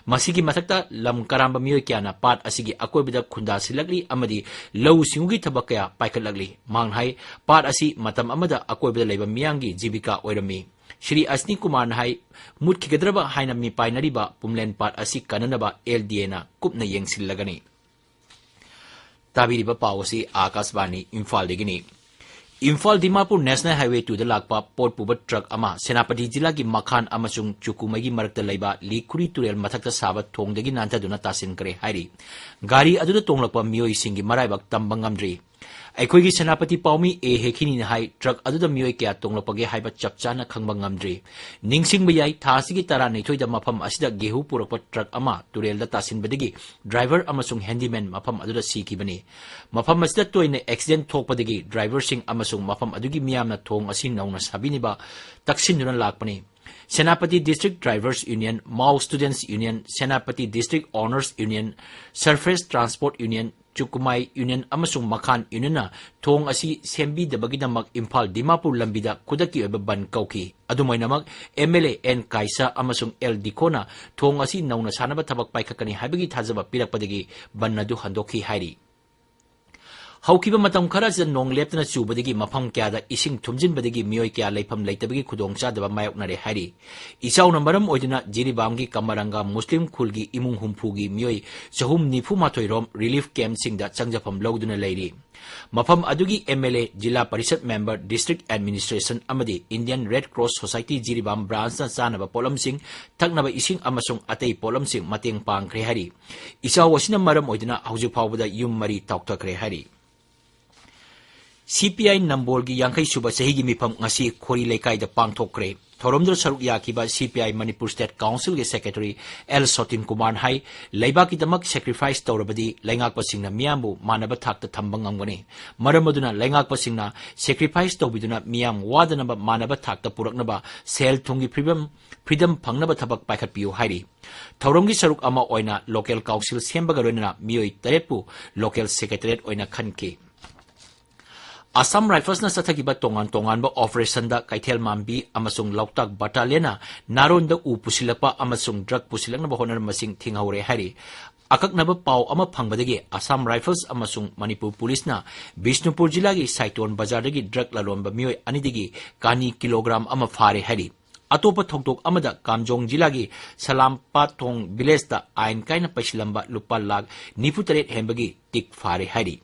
ꯃꯁꯤꯒꯤ ꯃꯊꯛꯇ, ꯂꯝ ꯀꯔꯥꯝꯕ ꯃꯤꯑꯣꯏ ꯀꯌꯥꯅ ꯄꯥꯠ ꯑꯁꯤꯒꯤ ꯑꯀꯣꯏꯕꯗ ꯈꯨꯟꯗꯥꯁꯤꯜꯂꯛꯂꯤ ꯑꯃꯗꯤ ꯂꯧꯎ ꯁꯤꯡꯎꯒꯤ ꯊꯕꯛ ꯀꯌꯥ ꯄꯥꯏꯈꯠꯂꯛꯂꯤ꯫ ꯃꯍꯥꯛꯅ ꯍꯥꯏ, ꯄꯥꯠ ꯑꯁꯤ ꯃꯇꯝ ꯑꯃꯗ ꯑꯀꯣꯏꯕꯗ ꯂꯩꯕ ꯃꯤꯌꯥꯝꯒꯤ ꯖꯤꯕꯤꯀꯥ ꯑꯣꯏꯔꯝꯃꯤ꯫ ꯁ꯭ꯔꯤ ꯑꯁꯅꯤ ꯀꯨꯃꯥꯔꯅ ꯍꯥꯏ, ꯃꯨꯠꯈꯤꯒꯗ꯭ꯔꯕ ꯍꯥꯏꯅ ꯃꯤꯄꯥꯏꯅꯔꯤꯕ ꯄꯨꯝꯂꯦꯟ ꯄꯥꯠ ꯑꯁꯤ ꯀꯟꯅꯅꯕ ꯑꯦꯜ ꯗꯤ ꯑꯦꯅ ꯀꯨꯞꯅ ꯌꯦꯡꯁꯤꯜꯂꯒꯅꯤ꯫ ꯇꯥꯕꯤꯔꯤꯕ ꯄꯥꯎ ꯑꯁꯤ ꯑꯥꯀꯥꯁꯕꯥꯅꯤ ꯏꯝꯐꯥꯜꯗꯒꯤꯅꯤ꯫ ꯏꯝꯐꯥꯜ ꯗꯤꯃꯥꯄꯨꯔ National Highway twoꯗ ꯂꯥꯛꯄ ꯄꯣꯠ ꯄꯨꯕ truck ꯑꯃ ꯁꯦꯅꯥꯄꯇꯤ ꯖꯤꯂꯥꯒꯤ ꯃꯈꯥꯟ ꯑꯃꯁꯨꯡ ꯆꯨꯀꯨꯃꯩꯒꯤ ꯃꯔꯛꯇ ꯂꯩꯕ ꯂꯤꯈꯨꯔꯤ ꯇꯨꯔꯦꯜ ꯃꯊꯛꯇ ꯁꯥꯕ ꯊꯣꯡꯗꯒꯤ ꯅꯥꯟꯊꯗꯨꯅ ꯇꯥꯁꯤꯟꯈ꯭ꯔꯦ ꯍꯥꯏꯔꯤ꯫ ꯒꯥꯔꯤ ꯑꯗꯨꯗ ꯇꯣꯡꯂꯛꯄ ꯃꯤꯑꯣꯏꯁꯤꯡꯒꯤ ꯃꯔꯥꯏꯕꯛ ꯇꯝꯕ ꯉꯝꯗ꯭ꯔꯤ꯫ ꯑꯩꯈꯣꯏꯒꯤ ꯁꯦꯅꯥꯄꯇꯤ ꯄꯥꯎꯃꯤ ꯑꯦ ꯍꯦꯈꯤꯅꯤꯅ ꯍꯥꯏ, truck ꯑꯗꯨꯗ ꯃꯤꯑꯣꯏ ꯀꯌꯥ ꯇꯣꯡꯂꯛꯄꯒꯦ ꯍꯥꯏꯕ ꯆꯞ ꯆꯥꯅ ꯈꯪꯕ ꯉꯝꯗ꯭ꯔꯤ꯫ ꯅꯤꯡꯁꯤꯡꯕ ꯌꯥꯏ, ꯊꯥ ꯑꯁꯤꯒꯤ ꯇꯔꯥꯅꯤꯊꯣꯏꯗ ꯃꯐꯝ ꯑꯁꯤꯗ ꯒꯦꯍꯨ ꯄꯨꯔꯛꯄ truck ꯑꯃ ꯇꯨꯔꯦꯜꯗ ꯇꯥꯁꯤꯟꯕꯗꯒꯤ driver ꯑꯃꯁꯨꯡ handyman ꯃꯐꯝ ꯑꯗꯨꯗ ꯁꯤꯈꯤꯕꯅꯤ꯫ ꯃꯐꯝ ꯑꯁꯤꯗ ꯇꯣꯏꯅ accident ꯊꯣꯛꯄꯗꯒꯤ driverꯁꯤꯡ ꯑꯃꯁꯨꯡ ꯃꯐꯝ ꯑꯗꯨꯒꯤ ꯃꯤꯌꯥꯝꯅ ꯊꯣꯡ ꯑꯁꯤ ꯅꯧꯅ ꯁꯥꯕꯤꯅꯕ ꯇꯛꯁꯤꯟꯗꯨꯅ ꯂꯥꯛꯄꯅꯤ꯫ Senapati District Drivers Union, Mao Students Union, Senapati District Owners Union, Surface Transport Union, ꯆꯨꯀꯨꯃꯥꯏ Union ꯑꯃꯁꯨꯡ ꯃꯈꯥꯟ Unionꯅ ꯊꯣꯡ ꯑꯁꯤ ꯁꯦꯝꯕꯤꯗꯕꯒꯤꯗꯃꯛ ꯏꯝꯐꯥꯜ ꯗꯤꯃꯥꯄꯨꯔ ꯂꯝꯕꯤꯗ ꯈꯨꯗꯛꯀꯤ ꯑꯣꯏꯕ ꯕꯟ ꯀꯧꯈꯤ꯫ ꯑꯗꯨꯝ ꯑꯣꯏꯅꯃꯛ, ꯑꯦꯝ ꯑꯦꯜ ꯑꯦ ꯑꯦꯟ ꯀꯥꯏꯁꯥ ꯑꯃꯁꯨꯡ ꯑꯦꯜ ꯗꯤꯀꯣꯅ ꯊꯣꯡ ꯑꯁꯤ ꯅꯧꯅ ꯁꯥꯅꯕ ꯊꯕꯛ ꯄꯥꯏꯈꯠꯀꯅꯤ ꯍꯥꯏꯕꯒꯤ ꯊꯥꯖꯕ ꯄꯤꯔꯛꯄꯗꯒꯤ ꯕꯟ ꯑꯗꯨ ꯍꯟꯗꯣꯛꯈꯤ ꯍꯥꯏꯔꯤ꯫ ꯍꯧꯈꯤꯕ ꯃꯇꯝ ꯈꯔ ꯑꯁꯤꯗ ꯅꯣꯡ ꯂꯦꯞꯇꯅ ꯆꯨꯕꯗꯒꯤ ꯃꯐꯝ ꯀꯌꯥꯗ ꯏꯁꯤꯡ ꯊꯨꯝꯖꯤꯟꯕꯗꯒꯤ ꯃꯤꯑꯣꯏ ꯀꯌꯥ ꯂꯩꯐꯝ ꯂꯩꯇꯕꯒꯤ ꯈꯨꯗꯣꯡꯆꯥꯗꯕ ꯃꯥꯌꯣꯛꯅꯔꯦ ꯍꯥꯏꯔꯤ꯫ ꯏꯆꯥꯎꯅ ꯃꯔꯝ ꯑꯣꯏꯗꯨꯅ ꯖꯤꯔꯤꯕꯥꯝꯒꯤ ꯀꯃꯔꯪꯒ ꯃꯨꯁꯂꯤꯝ ꯈꯨꯜꯒꯤ ꯏꯃꯨꯡ ꯍꯨꯝꯐꯨꯒꯤ ꯃꯤꯑꯣꯏ ꯆꯍꯨꯝ ꯅꯤꯐꯨ ꯃꯥꯊꯣꯏ ꯔꯣꯝ relief campꯁꯤꯡꯗ ꯆꯪꯖꯐꯝ ꯂꯧꯗꯨꯅ ꯂꯩꯔꯤ꯫ ꯃꯐꯝ ꯑꯗꯨꯒꯤ M L A, zila parishad member, district administration ꯑꯃꯗꯤ Indian Red Cross Society ꯖꯤꯔꯤꯕꯥꯝ branchꯅ ꯆꯥꯅꯕ ꯄꯣꯠꯂꯝꯁꯤꯡ, ꯊꯛꯅꯕ ꯏꯁꯤꯡ ꯑꯃꯁꯨꯡ ꯑꯇꯩ ꯄꯣꯠꯂꯝꯁꯤꯡ ꯃꯇꯦꯡ ꯄꯥꯡꯈ꯭ꯔꯦ ꯍꯥꯏꯔꯤ꯫ ꯏꯆꯥꯎ ꯑꯁꯤꯅ ꯃꯔꯝ ꯑꯣꯏꯗꯨꯅ ꯍꯧꯖꯤꯛ ꯐꯥꯎꯕꯗ ꯌꯨꯝ ꯃꯔꯤ ꯇꯥꯎꯊꯈ꯭ꯔꯦ ꯍꯥꯏꯔꯤ꯫ ꯁꯤ ꯄꯤ ꯑꯥꯏ ꯅꯝꯕꯣꯜꯒꯤ ꯌꯥꯡꯈꯩ ꯁꯨꯕ ꯆꯍꯤꯒꯤ ꯃꯤꯐꯝ ꯉꯁꯤ ꯈꯣꯔꯤ ꯂꯩꯀꯥꯏꯗ ꯄꯥꯡꯊꯣꯛꯈ꯭ꯔꯦ꯫ ꯊꯧꯔꯝꯗꯨꯗ ꯁꯔꯨꯛ ꯌꯥꯈꯤꯕ ꯁꯤ ꯄꯤ ꯑꯥꯏ ꯃꯅꯤꯄꯨꯔ ꯁ꯭ꯇꯦꯠ ꯀꯥꯎꯟꯁꯤꯜꯒꯤ ꯁꯦꯀ꯭ꯔꯦꯇꯔꯤ ꯑꯦꯜ ꯁꯣꯇꯤꯟ ꯀꯨꯃꯥꯔꯅ ꯍꯥꯏ, ꯂꯩꯕꯥꯛꯀꯤꯗꯃꯛ ꯁꯦꯀ꯭ꯔꯤꯐꯥꯏꯁ ꯇꯧꯔꯕꯗꯤ ꯂꯩꯉꯥꯛꯄꯁꯤꯡꯅ ꯃꯤꯌꯥꯝꯕꯨ ꯃꯥꯟꯅꯕ ꯊꯥꯛꯇ ꯊꯝꯕ ꯉꯝꯒꯅꯤ꯫ ꯃꯔꯝ ꯑꯗꯨꯅ ꯂꯩꯉꯥꯛꯄꯁꯤꯡꯅ ꯁꯦꯀ꯭ꯔꯤꯐꯥꯏꯁ ꯇꯧꯕꯤꯗꯨꯅ ꯃꯤꯌꯥꯝ ꯋꯥꯗꯅꯕ ꯃꯥꯟꯅꯕ ꯊꯥꯛꯇ ꯄꯨꯔꯛꯅꯕ ꯁꯦꯜ ꯊꯨꯝꯒꯤ ꯐꯤꯕꯝ, ꯐ꯭ꯔꯤꯗꯝ ꯐꯪꯅꯕ ꯊꯕꯛ ꯄꯥꯏꯈꯠꯄꯤꯌꯨ ꯍꯥꯏꯔꯤ꯫ ꯊꯧꯔꯝꯒꯤ ꯁꯔꯨꯛ ꯑꯃ ꯑꯣꯏꯅ ꯂꯣꯀꯦꯜ ꯀꯥꯎꯟꯁꯤꯜ ꯁꯦꯝꯕꯒ ꯂꯣꯏꯅꯅ ꯃꯤꯑꯣꯏ ꯇꯔꯦꯠꯄꯨ ꯂꯣꯀꯦꯜ ꯁꯦꯀ꯭ꯔꯦꯇꯔꯤꯌꯦꯠ ꯑꯣꯏꯅ ꯈꯟꯈꯤ꯫ ꯑꯁꯥꯝ ꯔꯥꯏꯐꯜꯁꯅ ꯆꯠꯊꯈꯤꯕ ꯇꯣꯉꯥꯟ ꯇꯣꯉꯥꯟꯕ ꯑꯣꯄꯔꯦꯁꯟꯗ ꯀꯩꯊꯦꯜ ꯃꯥꯟꯕꯤ ꯑꯃꯁꯨꯡ ꯂꯣꯛꯇꯥꯛ ꯕꯠꯇꯥꯂꯤꯌꯟꯅ ꯅꯥꯔꯣꯟꯗ ꯎ ꯄꯨꯁꯤꯜꯂꯛꯄ ꯑꯃꯁꯨꯡ ꯗ꯭ꯔꯒ ꯄꯨꯁꯤꯜꯂꯛꯅꯕ ꯍꯣꯠꯅꯔꯝꯕꯁꯤꯡ ꯊꯤꯡꯍꯧꯔꯦ ꯍꯥꯏꯔꯤ꯫ ꯑꯀꯛꯅꯕ ꯄꯥꯎ ꯑꯃ ꯐꯪꯕꯗꯒꯤ ꯑꯁꯥꯝ ꯔꯥꯏꯐꯜꯁ ꯑꯃꯁꯨꯡ ꯃꯅꯤꯄꯨꯔ ꯄꯨꯂꯤꯁꯅ ꯕꯤꯁꯅꯨꯄꯨꯔ ꯖꯤꯂꯥꯒꯤ ꯁꯥꯏꯇꯣꯟ ꯕꯖꯥꯔꯗꯒꯤ ꯗ꯭ꯔꯒ ꯂꯂꯣꯟꯕ ꯃꯤꯑꯣꯏ ꯑꯅꯤꯗꯒꯤ ꯀꯥꯅꯤ ꯀꯤꯂꯣꯒ꯭ꯔꯥꯝ ꯑꯃ ꯐꯥꯔꯦ ꯍꯥꯏꯔꯤ꯫ ꯑꯇꯣꯞꯄ ꯊꯧꯗꯣꯛ ꯑꯃꯗ ꯀꯥꯝꯖꯣꯡ ꯖꯤꯂꯥꯒꯤ ꯁꯂꯥꯝꯄꯥꯠꯊꯣꯡ ꯚꯤꯂꯦꯖꯇ ꯑꯥꯏꯟ ꯀꯥꯏꯅ ꯄꯩꯁꯤꯜꯂꯝꯕ ꯂꯨꯄꯥ ꯂꯥꯈ ꯅꯤꯐꯨ ꯇꯔꯦꯠ ꯍꯦꯟꯕꯒꯤ ꯇꯤꯛ ꯐꯥꯔꯦ ꯍꯥꯏꯔꯤ꯫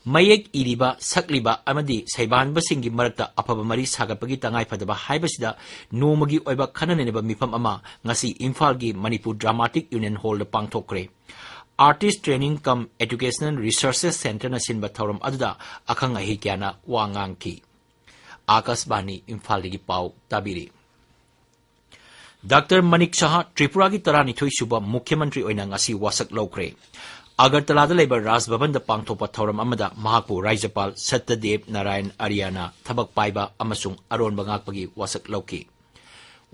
ꯃꯌꯦꯛ ꯏꯔꯤꯕ, ꯁꯛꯂꯤꯕ ꯑꯃꯗꯤ ꯁꯩꯕꯥꯟꯕꯁꯤꯡꯒꯤ ꯃꯔꯛꯇ ꯑꯐꯕ ꯃꯔꯤ ꯁꯥꯒꯠꯄꯒꯤ ꯇꯉꯥꯏꯐꯗꯕ ꯍꯥꯏꯕꯁꯤꯗ ꯅꯣꯡꯃꯒꯤ ꯑꯣꯏꯕ ꯈꯟꯅ ꯅꯩꯅꯕ ꯃꯤꯐꯝ ꯑꯃ ꯉꯁꯤ ꯏꯝꯐꯥꯜꯒꯤ ꯃꯅꯤꯄꯨꯔ ꯗ꯭ꯔꯥꯃꯥꯇꯤꯛ ꯌꯨꯅꯤꯌꯟ ꯍꯣꯜꯗ ꯄꯥꯡꯊꯣꯛꯈ꯭ꯔꯦ꯫ ꯑꯥꯔꯇꯤꯁ ꯇ꯭ꯔꯦꯅꯤꯡ ꯀꯝ ꯑꯦꯖꯨꯀꯦꯁꯅꯦꯜ ꯔꯤꯁꯔꯆꯦꯁ ꯁꯦꯟꯇꯔꯅ ꯁꯤꯟꯕ ꯊꯧꯔꯝ ꯑꯗꯨꯗ ꯑꯈꯪ ꯑꯍꯩ ꯀꯌꯥꯅ ꯋꯥ ꯉꯥꯡꯈꯤ꯫ ꯑꯥꯀꯥꯁꯕꯥꯅꯤ ꯏꯝꯐꯥꯜꯗꯒꯤ ꯄꯥꯎ ꯇꯥꯕꯤꯔꯤ꯫ ꯗꯥꯛꯇꯔ ꯃꯅꯤꯛ ꯁꯍꯥ ꯇ꯭ꯔꯤꯄꯨꯔꯥꯒꯤ ꯇꯔꯥꯅꯤꯊꯣꯏ ꯁꯨꯕ ꯃꯨꯈ꯭ꯌ ꯃꯟꯇ꯭ꯔꯤ ꯑꯣꯏꯅ ꯉꯁꯤ ꯋꯥꯁꯛ ꯂꯧꯈ꯭ꯔꯦ꯫ ꯑꯒꯔꯇꯂꯥꯗ ꯂꯩꯕ ꯔꯥꯖ ꯚꯕꯟꯗ ꯄꯥꯡꯊꯣꯛꯄ ꯊꯧꯔꯝ ꯑꯃꯗ ꯃꯍꯥꯛꯄꯨ ꯔꯥꯖ꯭ꯌꯄꯥꯜ ꯁꯠꯇꯗꯦꯕ ꯅꯥꯔꯥꯌꯟ ꯑꯥꯔꯌꯥꯅ ꯊꯕꯛ ꯄꯥꯏꯕ ꯑꯃꯁꯨꯡ ꯑꯔꯣꯟꯕ ꯉꯥꯛꯄꯒꯤ ꯋꯥꯁꯛ ꯂꯧꯈꯤ꯫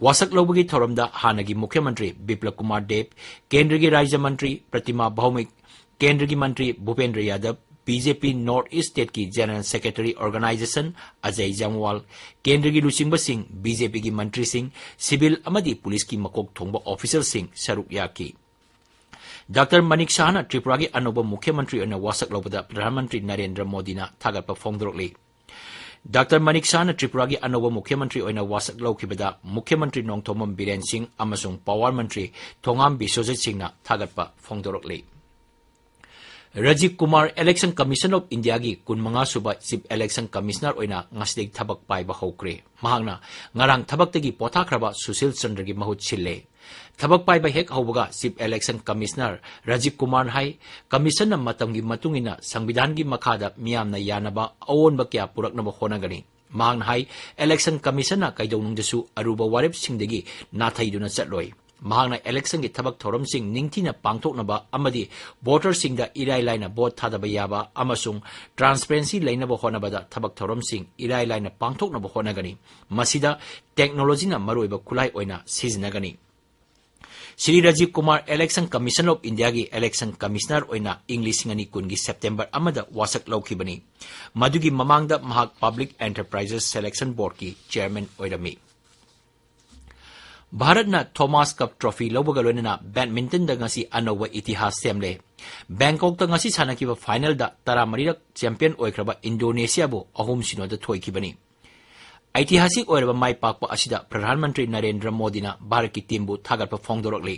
ꯋꯥꯁꯛ ꯂꯧꯕꯒꯤ ꯊꯧꯔꯝꯗ ꯍꯥꯟꯅꯒꯤ ꯃꯨꯈ꯭ꯌ ꯃꯟꯇ꯭ꯔꯤ ꯕꯤꯄ꯭ꯂꯕ ꯀꯨꯃꯥꯔ ꯗꯦꯕ, ꯀꯦꯟꯗ꯭ꯔꯒꯤ ꯔꯥꯖ꯭ꯌ ꯃꯟꯇ꯭ꯔꯤ ꯄ꯭ꯔꯇꯤꯃꯥ ꯚꯧꯃꯤꯛ, ꯀꯦꯟꯗ꯭ꯔꯒꯤ ꯃꯟꯇ꯭ꯔꯤ ꯚꯨꯄꯦꯟꯗ꯭ꯔ ꯌꯥꯗꯕ, ꯕꯤ ꯖꯦ ꯄꯤ ꯅꯣꯔꯊ ꯏꯁ꯭ꯠ ꯁ꯭ꯇꯦꯠꯀꯤ ꯖꯦꯅꯔꯦꯜ ꯁꯦꯀ꯭ꯔꯦꯇꯔꯤ ꯑꯣꯔꯒꯅꯥꯏꯖꯦꯁꯟ ꯑꯖꯌ ꯖꯝꯋꯥꯜ, ꯀꯦꯟꯗ꯭ꯔꯒꯤ ꯂꯨꯆꯤꯡꯕꯁꯤꯡ, ꯕꯤ ꯖꯦ ꯄꯤꯒꯤ ꯃꯟꯇ꯭ꯔꯤꯁꯤꯡ, ꯁꯤꯚꯤꯜ ꯑꯃꯗꯤ ꯄꯨꯂꯤꯁꯀꯤ ꯃꯀꯣꯛ ꯊꯣꯡꯕ ꯑꯣꯐꯤꯁꯤꯌꯦꯜꯁꯤꯡ ꯁꯔꯨꯛ ꯌꯥꯈꯤ꯫ ꯗꯥꯛꯇꯔ ꯃꯅꯤꯛ ꯁꯍꯥꯅ ꯇ꯭ꯔꯤꯄꯨꯔꯥꯒꯤ ꯑꯅꯧꯕ ꯃꯨꯈ꯭ꯌ ꯃꯟꯇ꯭ꯔꯤ ꯑꯣꯏꯅ ꯋꯥꯁꯛ ꯂꯧꯕꯗ ꯄ꯭ꯔꯙꯥꯟ ꯃꯟꯇ꯭ꯔꯤ ꯅꯔꯦꯟꯗ꯭ꯔ ꯃꯣꯗꯤꯅ ꯊꯥꯒꯠꯄ ꯐꯣꯡꯗꯣꯔꯛꯂꯤ꯫ ꯗꯥꯛꯇꯔ ꯃꯅꯤꯛ ꯁꯍꯥꯅ ꯇ꯭ꯔꯤꯄꯨꯔꯥꯒꯤ ꯑꯅꯧꯕ ꯃꯨꯈ꯭ꯌ ꯃꯟꯇ꯭ꯔꯤ ꯑꯣꯏꯅ ꯋꯥꯁꯛ ꯂꯧꯈꯤꯕꯗ ꯃꯨꯈ꯭ꯌ ꯃꯟꯇ꯭ꯔꯤ ꯅꯣꯡꯊꯣꯝꯕꯝ ꯕꯤꯔꯦꯟ ꯁꯤꯡ ꯑꯃꯁꯨꯡ ꯄꯥꯋꯔ ꯃꯟꯇ꯭ꯔꯤ ꯊꯣꯉꯥꯝ ꯕꯤꯁ꯭ꯋꯖꯤꯠ ꯁꯤꯡꯅ ꯊꯥꯒꯠꯄ ꯐꯣꯡꯗꯣꯔꯛꯂꯤ꯫ Rajiv Kumar Election Commission of Indiaꯒꯤ ꯀꯨꯟꯃꯉꯥ ꯁꯨꯕ Chief Election Commissioner ꯑꯣꯏꯅ ꯉꯁꯤꯗꯒꯤ ꯊꯕꯛ ꯄꯥꯏꯕ ꯍꯧꯈ꯭ꯔꯦ꯫ ꯃꯍꯥꯛꯅ ꯉꯔꯥꯡ ꯊꯕꯛꯇꯒꯤ ꯄꯣꯊꯥꯈ꯭ꯔꯕ ꯁꯨꯁꯤꯜ ꯆꯟꯗ꯭ꯔꯒꯤ ꯃꯍꯨꯠ ꯁꯤꯜꯂꯦ꯫ ꯊꯕꯛ ꯄꯥꯏꯕ ꯍꯦꯛ ꯍꯧꯕꯒ Chief Election Commissioner ꯔꯥꯖꯤꯕ ꯀꯨꯃꯥꯔꯅ ꯍꯥꯏ, Commissionꯅ ꯃꯇꯝꯒꯤ ꯃꯇꯨꯡ ꯏꯟꯅ ꯁꯪꯕꯤꯙꯥꯟꯒꯤ ꯃꯈꯥꯗ ꯃꯤꯌꯥꯝꯅ ꯌꯥꯅꯕ ꯑꯑꯣꯟꯕ ꯀꯌꯥ ꯄꯨꯔꯛꯅꯕ ꯍꯣꯠꯅꯒꯅꯤ꯫ ꯃꯍꯥꯛꯅ ꯍꯥꯏ, Election Commissionꯅ ꯀꯩꯗꯧꯅꯨꯡꯗꯁꯨ ꯑꯔꯨꯕ ꯋꯥꯔꯦꯞꯁꯤꯡꯗꯒꯤ ꯅꯥꯊꯩꯗꯨꯅ ꯆꯠꯂꯣꯏ꯫ ꯃꯍꯥꯛꯅ electionꯒꯤ ꯊꯕꯛ ꯊꯧꯔꯝꯁꯤꯡ ꯅꯤꯡꯊꯤꯅ ꯄꯥꯡꯊꯣꯛꯅꯕ ꯑꯃꯗꯤ voterꯁꯤꯡꯗ ꯏꯔꯥꯏ ꯂꯥꯏꯅ vote ꯊꯥꯗꯕ ꯌꯥꯕ ꯑꯃꯁꯨꯡ transparency ꯂꯩꯅꯕ ꯍꯣꯠꯅꯕꯗ ꯊꯕꯛ ꯊꯧꯔꯝꯁꯤꯡ ꯏꯔꯥꯏ ꯂꯥꯏꯅ ꯄꯥꯡꯊꯣꯛꯅꯕ ꯍꯣꯠꯅꯒꯅꯤ꯫ ꯃꯁꯤꯗ technologyꯅ ꯃꯔꯨꯑꯣꯏꯕ ꯈꯨꯠꯂꯥꯏ ꯑꯣꯏꯅ ꯁꯤꯖꯤꯟꯅꯒꯅꯤ꯫ Shri Rajiv Kumar Election Commission of Indiaꯒꯤ Election Commissioner ꯑꯣꯏꯅ ꯏꯪ ꯂꯤꯁꯤꯡ ꯑꯅꯤ ꯀꯨꯟꯒꯤ September ꯑꯃꯗ ꯋꯥꯁꯛ ꯂꯧꯈꯤꯕꯅꯤ꯫ ꯃꯗꯨꯒꯤ ꯃꯃꯥꯡꯗ ꯃꯍꯥꯛ Public Enterprises Selection Boardꯀꯤ Chairman ꯑꯣꯏꯔꯝꯃꯤ꯫ ꯚꯥꯔꯠꯅ Thomas Cup Trophy ꯂꯧꯕꯒ ꯂꯣꯏꯅꯅ badmintonꯗ ꯉꯁꯤ ꯑꯅꯧꯕ ꯏꯇꯤꯍꯥꯁ ꯁꯦꯝꯂꯦ꯫ ꯕꯦꯡꯀꯣꯛꯇ ꯉꯁꯤ ꯁꯥꯟꯅꯈꯤꯕ finalꯗ ꯇꯔꯥꯃꯔꯤꯔꯛ champion ꯑꯣꯏꯈ꯭ꯔꯕ ꯏꯟꯗꯣꯅꯦꯁꯤꯌꯥꯕꯨ ꯑꯍꯨꯝ ꯁꯤꯅꯣꯗ ꯊꯣꯏꯈꯤꯕꯅꯤ꯫ ꯑꯩꯇꯤꯍꯥꯁꯤꯛ ꯑꯣꯏꯔꯕ ꯃꯥꯏ ꯄꯥꯛꯄ ꯑꯁꯤꯗ ꯄ꯭ꯔꯙꯥꯟ ꯃꯟꯇ꯭ꯔꯤ ꯅꯔꯦꯟꯗ꯭ꯔ ꯃꯣꯗꯤꯅ ꯚꯥꯔꯠꯀꯤ teamꯕꯨ ꯊꯥꯒꯠꯄ ꯐꯣꯡꯗꯣꯔꯛꯂꯤ꯫